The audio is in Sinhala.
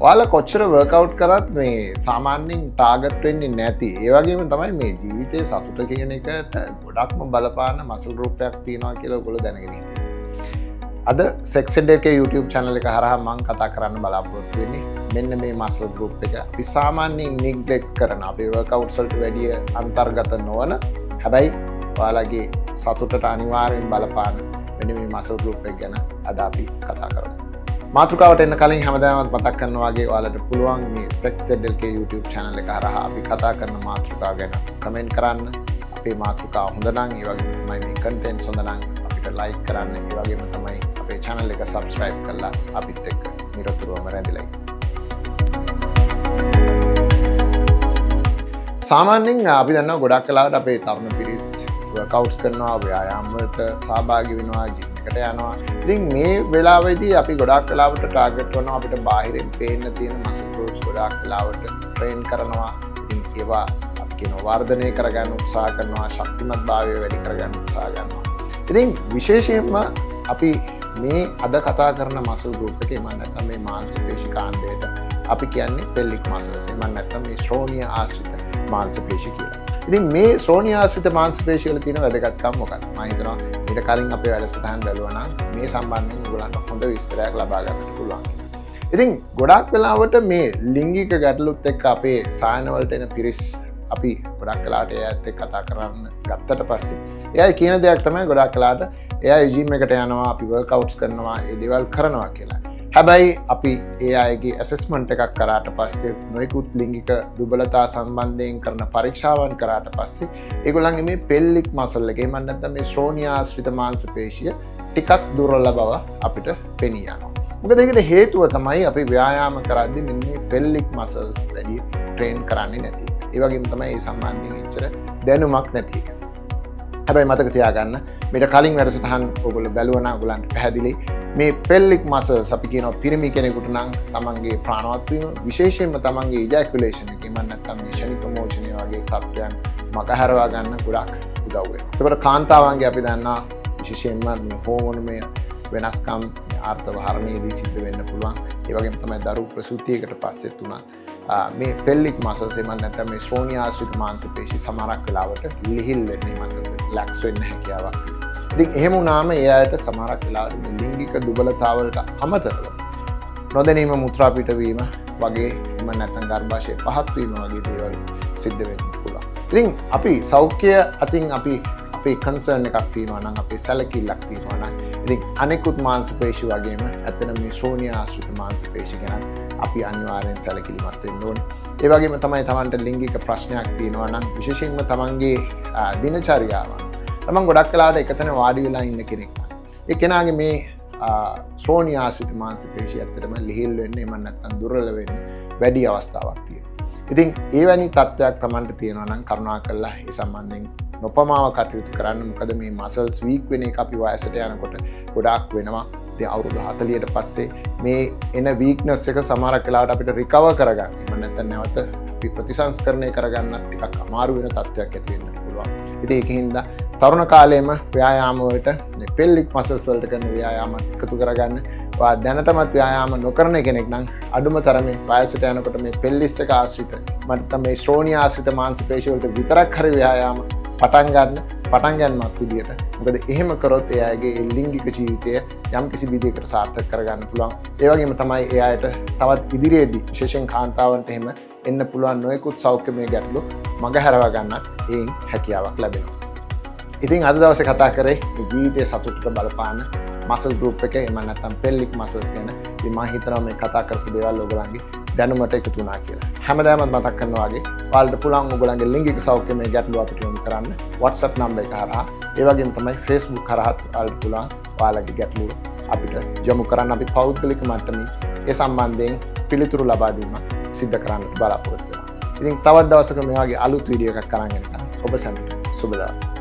ඔයාලා කොච්චර වර්කවුට් කරත් මේ සාමාන්‍යයෙන් ටාගට් වෙන්නේ නැති. ඒ වගේම තමයි මේ ජීවිතයේ සතුට කියන එකට ගොඩක්ම බලපාන මසල් ගෲප් එකක් තියෙනවා කියලා ඔයගොල්ලෝ දැනගෙන ඉන්න. අද සෙක්ස් එඩ් එකේ YouTube channel එක හරහා මම කතා කරන්න බලාපොරොත්තු වෙන්නේ මෙන්න මේ මසල් ගෲප් එක. අපි සාමාන්‍යයෙන් නිග්ලෙක්ට් කරන අපේ වර්කවුට්ස් වලට වැඩිය අන්තර්ගත නොවන හැබැයි ඔයාලගේ සතුටට අනිවාර්යෙන් බලපාන මෙන්න මේ මසල් ගෲප් එක ගැන අද අපි කතා කරමු. මාතෘකාවට එන්න කලින් හැමදාමත් මතක් කරනවා වගේ ඔයාලට පුළුවන් මේ sex aid LK YouTube channel එක හරහා අපි කතා කරන මාතෘකාව ගැන කමෙන්ට් කරන්න. අපේ මාතෘකාව හොඳ නම්, ඒ වගේම තමයි මේ කන්ටෙන්ට්ස් හොඳ නම් අපිට ලයික් කරන්න. ඒ වගේම තමයි අපේ channel එක subscribe කරලා අපිත් එක්ක නිරතුරුවම රැඳිලා ඉන්න. සාමාන්‍යයෙන් අපි දන්නවා ගොඩක් වෙලාවට අපේ තරුණ පිරිස් වර්කවුට්ස් කරනවා, ව්‍යායාම වලට සහභාගී වෙනවා, ජිම් එකට යනවා. ඉතින් මේ වෙලාවේදී අපි ගොඩක් වෙලාවට ටාගට් කරනවා අපිට බාහිරින් පේන්න තියෙන මසල් ගෲප්ස් ගොඩක් වෙලාවට ට්‍රේන් කරනවා. ඉතින් ඒවා අපි කියනවා වර්ධනය කරගන්න උත්සාහ කරනවා, ශක්තිමත් භාවය වැඩි කරගන්න උත්සාහ ගන්නවා. ඉතින් විශේෂයෙන්ම අපි මේ අද කතා කරන මසල් ගෲප් එකේ මම නැත්නම් මේ මාංශ පේශි කාණ්ඩයට අපි කියන්නේ පෙල්වික් මසල්ස්. එමන් නැත්නම් මේ ශ්‍රෝණිය ආශ්‍රිත මාංශ පේශි කියලා. ඉතින් මේ ශ්‍රෝණිය ආශ්‍රිත මාංශ පේශි වල තියෙන වැදගත්කම මොකක්ද? මම හිතනවා ඊට කලින් අපේ වැඩසටහන් බැලුවා නම් මේ සම්බන්ධයෙන් ඔයගොල්ලන්ට හොඳ විස්තරයක් ලබා ගන්නට පුළුවන්. ඉතින් ගොඩක් වෙලාවට මේ ලිංගික ගැටලුත් එක්ක අපේ සායන වලට එන පිරිස් අපි ගොඩක් වෙලාවට එයාත් එක්ක කතා කරන්න ගත්තට පස්සේ එයා කියන දෙයක් තමයි ගොඩක් වෙලාවට එයා ජිම් එකට යනවා, අපි වර්කවුට්ස් කරනවා, ඒ දේවල් කරනවා කියලා. හැබැයි අපි ඒ අයගේ ඇසෙස්මන්ට් එකක් කරාට පස්සේ නොයෙකුත් ලිංගික දුබලතා සම්බන්ධයෙන් කරන පරීක්ෂාවන් කරාට පස්සේ ඒගොල්ලන්ගේ මේ පෙල්වික් මසල් එක, එහෙම නැත්නම් මේ ශ්‍රෝණිය ආශ්‍රිත මාංශ පේශිය ටිකක් දුර්වල බව අපිට පෙනී යනවා. මොකද ඒකට හේතුව තමයි අපි ව්‍යායාම කරද්දී මෙන්න මේ පෙල්වික් මසල්ස් වැඩි ට්‍රේන් කරන්නේ නැති එක. ඒ වගේම තමයි ඒ සම්බන්ධයෙන් එච්චර දැනුමක් නැති එක. හැබැයි මතක තියාගන්න මීට කලින් වැඩසටහන් ඔයගොල්ලෝ බැලුවා නම් ඔයගොල්ලන්ට පැහැදිලි මේ පෙල්වික් මසල්ස් අපි කියනවා පිරිමි කෙනෙකුට නම් තමන්ගේ ප්‍රාණවත් වීම, විශේෂයෙන්ම තමන්ගේ ඉජැකියුලේෂන් එක, එහෙම නැත්නම් මේ ක්ෂණික මෝචනය වගේ තත්ත්වයන් මගහරවා ගන්න ගොඩක් උදව් වෙනවා. එතකොට කාන්තාවන්ගේ අපි දන්නා විශේෂයෙන්ම මේ හෝමෝනමය වෙනස්කම් ආර්ථව හරණයේදී සිද්ධ වෙන්න පුළුවන්. ඒ වගේම තමයි දරු ප්‍රසූතියකට පස්සෙත් උනත් මේ පෙල්වික් මසල්ස් එහෙම නැත්නම් මේ ශ්‍රෝණිය ආශ්‍රිත මාංශ පේශි සමහරක් වෙලාවට ලිහිල් වෙන්න, එහෙම නැත්නම් රිලැක්ස් වෙන්න හැකියාවක් තියෙනවා. ඉතින් එහෙම වුණාම ඒ අයට සමහරක් වෙලාවට මේ ලිංගික දුබලතාවලට අමතරව නොදැනීම මුත්‍රා පිටවීම වගේ, එහෙම නැත්නම් ගර්භාෂය පහත් වීම වගේ දේවල් සිද්ධ වෙන්න පුළුවන්. ඉතින් අපි සෞඛ්‍ය අතින් අපි අපේ කන්සර්න් එකක් තියෙනවා නම්, අපේ සැලකිල්ලක් තියෙනවා නම්, ඉතින් අනෙකුත් මාංශ පේශි වගේම ඇත්තටම මේ ශ්‍රෝණිය ආශ්‍රිත මාංශ පේශි ගැන අපි අනිවාර්යෙන් සැලකිලිමත් වෙන්න ඕනේ. ඒ වගේම තමයි තමන්ට ලිංගික ප්‍රශ්නයක් තියෙනවා නම් විශේෂයෙන්ම තමන්ගේ දිනචරියාව, තමන් ගොඩක් වෙලාවට එකතැන වාඩි වෙලා ඉන්න කෙනෙක් නම් ඒ කෙනාගේ මේ ශ්‍රෝණිය ආශ්‍රිත මාංශ පේශි ඇත්තටම ලිහිල් වෙන්න, එහෙම නැත්නම් දුර්වල වෙන්න වැඩි අවස්ථාවක් තියෙනවා. ඉතින් ඒ වැනි තත්ත්වයක් තමන්ට තියෙනවා නම් කරුණාකරලා ඒ සම්බන්ධයෙන් නොපමාව කටයුතු කරන්න. මොකද මේ මසල්ස් වීක් වෙන එක අපි වයසට යනකොට ගොඩාක් වෙනවා. ඉතින් අවුරුදු 40ට පස්සේ මේ එන වීක්නස් එක සමහරක් වෙලාවට අපිට රිකවර් කරගන්න, එහෙම නැත්නම් නැවත අපි ප්‍රතිසංස්කරණය කරගන්නත් ටිකක් අමාරු වෙන තත්ත්වයක් ඇති වෙන්නත් පුළුවන්. ඉතින් ඒක හින්දා තරුණ කාලයේම ව්‍යායාම වලට, මේ පෙල්වික් මසල්ස් වලට කරන ව්‍යායාමත් එකතු කරගන්න. ඔයා දැනටමත් ව්‍යායාම නොකරන කෙනෙක් නම් අඩුම තරමේ වයසට යනකොට මේ පෙල්විස් එක ආශ්‍රිත, නැත්නම් මේ ශ්‍රෝණිය ආශ්‍රිත මාංශ පේශි වලට විතරක් හරි ව්‍යායාම පටන් ගන්න, පටන් ගැනීමක් විදියට. මොකද එහෙම කරොත් ඒ අයගේ ඒ ලිංගික ජීවිතය යම්කිසි විදියකට සාර්ථක කරගන්න පුළුවන්. ඒ වගේම තමයි ඒ අයට තවත් ඉදිරියේදී විශේෂයෙන් කාන්තාවන්ට එහෙම එන්න පුළුවන් නොයෙකුත් සෞඛ්‍යමය ගැටලු මගහැරවා ගන්නත් එයින් හැකියාවක් ලැබෙනවා. ඉතින් අද දවසේ කතා කරේ මේ ජීවිතයේ සතුටට බලපාන මසල් ගෲප් එක, එහෙම නැත්නම් පෙල්වික් මසල්ස් ගැන. ඉතින් මම හිතනවා මේ කතා කරපු දේවල් ඔයගොල්ලන්ගේ දැනුමට එකතු වුණා කියලා. හැමදාමත් මතක් කරනවා වගේ ඔයාලට පුළුවන් ඔයගොල්ලන්ගේ ලිංගික සෞඛ්‍යමය ගැටලු අපිට යොමු කරන්න WhatsApp number එක හරහා. ඒ වගේම තමයි Facebook හරහාත් ඔයාලට පුළුවන් ඔයාලගේ ගැටලුව අපිට යොමු කරන්න. අපි පෞද්ගලික මට්ටමින් ඒ සම්බන්ධයෙන් පිළිතුරු ලබා දීම සිද්ධ කරන්නට බලාපොරොත්තු වෙනවා. ඉතින් තවත් දවසක මේ වගේ අලුත් වීඩියෝ එකක් අරන් එනකම් ඔබ සැමට සුබ දවසක්.